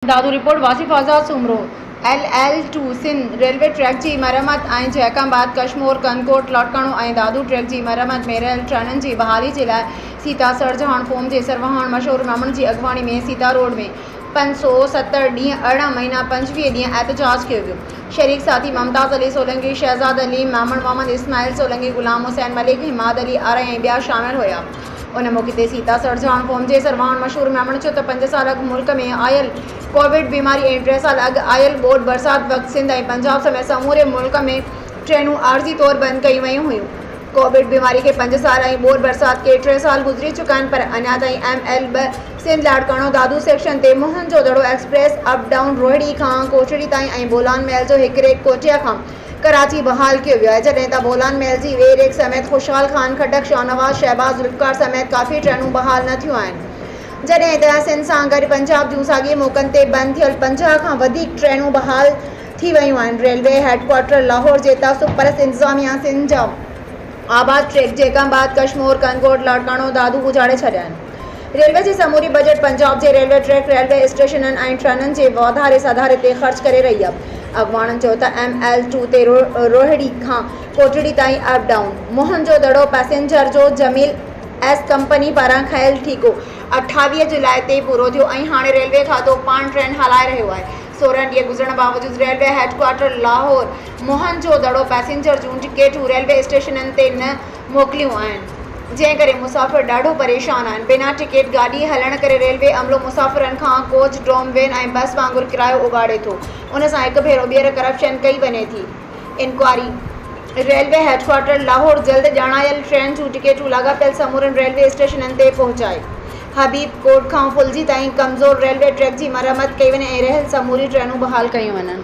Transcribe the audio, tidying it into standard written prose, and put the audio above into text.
Dadu, report, Wasif Azad Soomro, L L two Sindh railway track جي مرمت ۽ Jacob آباد، Kashmore, Kandhkot, Larkana ۽ Dadu track جي مرمت ۾ رهيل ٽرينن جي بحالي جي لاء سيتا سرجهاڻ فورم جي سرواڻ مشهور ميمڻ جي اڳواڻي ۾ سيتا روڊ ۾ 570 ڏينهن 18 مهينا 25 ڏينهن احتجاج ڪيو ويو. شريڪ ساٿي ممتاز علي سولنگي، شهزاد علي ميمڻ، محمد اسماعيل سولنگي، غلام حسين ملڪ، حماد علي آرائين ۽ ٻيا شامل هيا. ان موقعي تي سيتا سرجهاڻ قوم جي سرواڻ مشهور ميمڻ چيو ته پنج سال اڳ ملڪ ۾ آيل ڪووڊ بيماري ۽ ٽي سال اڳ آيل ٻوڏ برسات وقت سنڌ ۽ پنجاب سميت سموري ملڪ ۾ ٽرينون عارضي طور بند ڪيون ويون هيون. ڪووڊ بيماري کي پنج سال ۽ ٻوڏ برسات کي ٽي سال گذري چڪا آهن پر اڃا تائين ايم ايل ٻه سنڌ لاڙڪاڻو دادو سيڪشن تي Mohen jo Daro express up down Rohri کان ڪوٽڙي تائين ۽ بولان ميل جو هڪ ريڪ ڪوئٽيا کان ڪراچي بحال ڪيو ويو آهي، جڏهن ته بولان ميل جي وي ريڪ سميت خوشحال خان، خٽڪ، شاهنواز، شهباز، ذوالفقار سميت ڪافي ٽرينون بحال نه ٿيون آهن، جڏهن ته سنڌ سان گڏ پنجاب جون ساڳئي موقعن تي بند ٿيل 50 کان وڌيڪ ٽرينون بحال ٿي ويون آهن، ريلوي هيڊ ڪوارٽر لاهور جي تعصب پرست انتظاميا سنڌ جا آباد ٽريڪ جيڪب آباد، ڪشمور، ڪنڌڪوٽ، لاڙڪاڻو، دادو اجاڙي ڇڏيا آهن. ريلوي جي سموري بجيٽ پنجاب جي ريلوي ٽريڪ، ريلوي اسٽيشنن ۽ ٽرينن جي واڌاري سڌاري تي خرچ ڪري رهي آهي. اڳواڻن چيو ته ايم ايل ٽو تي روهڙي کان ڪوٽڙي تائين up down, Mohenjo Daro passenger جو جميل ايس ڪمپني پاران کنيل ٺيڪو 28 جولاء تي پورو ٿيو ۽ هاڻي ريلوي کاتو پاڻ ٽرين هلائي رهيو آهي. 16 ڏينهن گذرڻ باوجود railway headquarter Lahore Mohenjo Daro passenger جون ٽڪيٽون ريلوي اسٽيشنن تي نه موڪليون آهن، جنهن ڪري مسافر ڏاڍو پريشان آهن. بنا ٽڪيٽ گاڏي هلڻ ڪري ريلوي عملو مسافرن کان ڪوچ، ڊوم، وين ۽ بس وانگر ڪرايو اوڳاڙي ٿو. ان سان هڪ ڀيرو ٻيهر ڪرپشن ڪئي وڃي ٿي. انڪوائري ريلوي هيڊڪوارٽر لاهور جلد ڄاڻايل ٽرين جون ٽڪيٽون لاڳاپيل سمورن ريلوي اسٽيشنن تي پهچائي. حبيب ڪوٽ کان ڦلجي تائين ڪمزور ريلوي ٽريڪ جي مرمت ڪئي وڃي ۽ رهيل سموريون ٽرينون بحال ڪيون وڃن.